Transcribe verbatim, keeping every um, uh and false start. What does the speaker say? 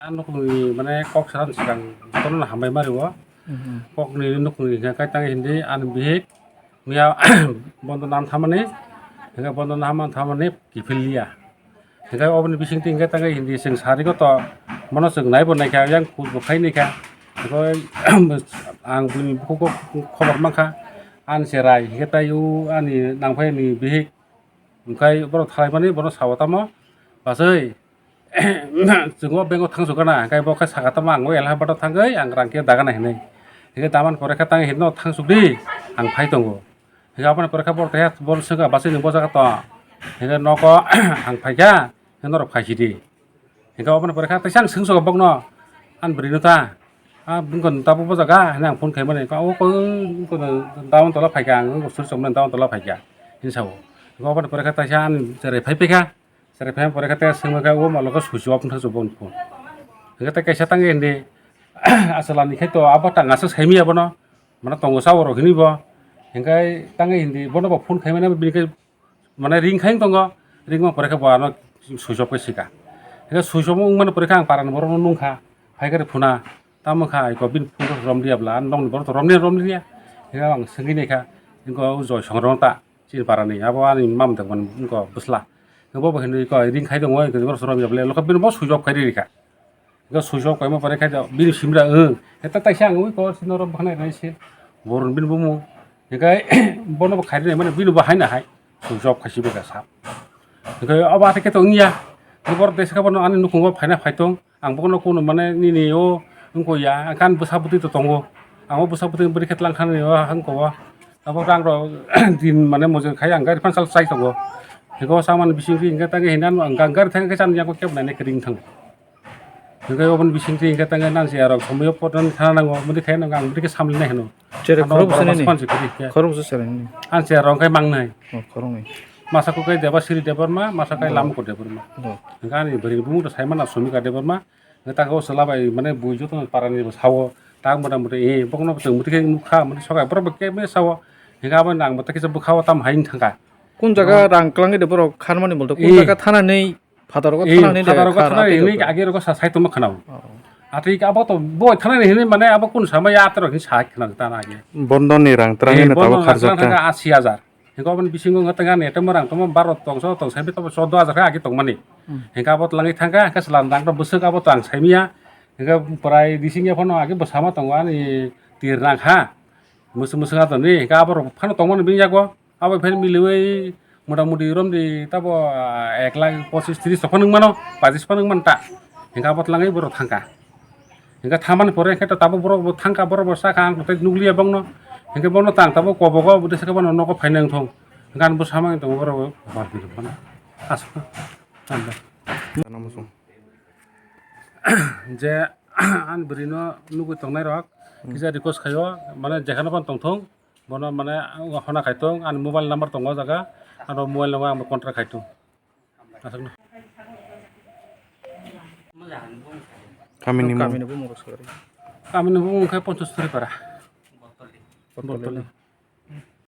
Ang nukni mane kok saran sikang bono hambai mari o. Mhm. Kokni nukni hingka kai tang hindi ani bihik miya bondo nam thamani, hingka bondo nam thamani kiphil liya. Hingka oboni bising tingka tang hindi sing sari ko to mono sing nai bo naikha yang kut bo khai naikha. Hingka ang bini buku ko khobor mankha an serai hingka tai u ani nangphai ni bihik. Hingkai borok thalaimani bono sao tamo, "Bachai, chwng o bank o thangsuk gana?" Hingkai bo khe saka tamo, "Ang o elha bato thangwi ang rang khe dagana," hinwi. Hingke damani pore khe tang hinwi, "No thangsuk di, ang phai tongo." Hingke aboni pore khe borok tei bol swngkha, "Bachai nwng bo jaga tong?" Hingke, "Nogo ang phaikha, norok phaisidi." Hingke oboni pore khe teisa ang swngsugo bokno, "Ani bwrwino ta, a bwngkon tabuk bo jaga?" hinwi ang phone khaimani. "O koi, bwngkon down tola phaikha, ang suri chomnai down tola phaikha," hinwi sao. Hingke oboni pore khe teisa ani cherai phai phaikha, cherai phai pore khe teisa swngma khe, "O malo khe switch off wngkha boni phone." Hingke tei kaisa tangwi hindi, "Achwla ni khai to abo tang aswk saimanya bono, mane tongo sa oro," hinwi bo. Hingke tangwi hindi bono bo phone khaimani bini khe mane ring khai tongo, ringma pore khe bo ano switch off khe sika. Hingke switch off wngmani pore khe ang parani borokno nungkha, phai khe phuna, tamo kha ai ko bini phone rok romliya bwla, ang nokni borok to romliya romliya. Hingke ang swngwi naikha, wngkha o Joy Songrong ta, chini parani, abo ani mam tongmani wngkha bwsla. Hingke bo bo hinwi ko ring khai tongo, borok to romliya bwla, lokha bini bo switch off khai rikha. Hingke switch off kaima pore khe bini simra, "Wng, heta taisa ang ui kor sino ro bwkhanai nai se." Borok bini bumung. Hingke bono bo khairwi nai mani bini bo haino hai switch off khai si bwkha sa. Hingke abo atha khe to wngya. Borok teisa khe bono ani nukhungo phaina phai tong. Ang bono kuno mane nini o wngkho ya. Ang kan bwsa bwtwi to tongo. Ang o bwsa bwtwi bwrwi khe tlang kha nini o wngkho o. Abo rang rok din mane mojang khai ang gari phan sal chai tongo. Hingke o chamani bising ri hingke tangwi hinwi ang gari thang khe chani yago kebo nai nai khe ring thango. Hingke oboni bising twi hingke tangwi nang se arok somoi o poton khana nango, mudi khe nango, ang mudi khe samli nai hino. Chere ano khorok bwsani borok ni? Sponge kiri khe. Khorok bwsa chere ni? Ang se arok khe mang nai. Oh, khorok ni. Masa khe Debasiri Debbarma, masa khe Lamko Debbarma. Oh. Hingke ani bwrwi bumung to saimano Sumika Debbarma. Hingke ta khe o chwla bai mane bui joto parani bo sao. Ta mota mota e bokno bo chwng mudi khe nukha, mudi sokai borok bo khe mane sao. Hingke abo nang bo ta kisa bwkha o tam hai wng thangkha. Kun jaga rang kwlangwi de borok khanmani bolto kun jaga thanani Phataro khe thanani de, phataro khe kha thanani rati hinwi rok. Age rogo sa sai tongma khwnao. Oh. Atwi abo to boi thanani hinwi mane abo kun sama ya atro hinwi sa khwna tana age. Bondoni rang twrang hino tabuk kharjak kha. Asi hajar. Hingke oboni bisingo wngkha tongkha ani atemo rang tongma baro tongso tong sai tongma choddo hajar khe age tongmani. Hmm. Hingke abo twlangwi thangkha, hingke chwla rang to bwswk abo to ang saimanya. Hingke prai bisingya phano age bwsama tongo ani tir nang kha. Mwswk mwswk adoni hingke abo rok phano tongmani bini yago. Abo phai miliwi mota moti romdi tabo, ah, ek lakh pochis tris rok phano wngmano, pachis phano wngmano ta. Hingke abo twlangwi borok thangkha. Hingke thamani pore hingke tabuk borok bo thangkha, borok bo sakha, ang tei nukliya bokno. Hingke bono tang tabuk kobogo bo tei saka bono nogo phainai wngthong. Hingke ani bwsa mani tongo borok bo. Aswk. Ano muchung. Je ani bwrwino nugwi tongnai rok, hmm, kisa request khaio, mane jekhano phano tongthong, bono mane hona khaitong, ani mobile number tongo o jaga, ano mobile number ang contact khaitong. Aswkno. Kamini mung? Kamini bumung rok swkari. Kamini bumung khe Ponchos Turi para. Botoli. Botoli.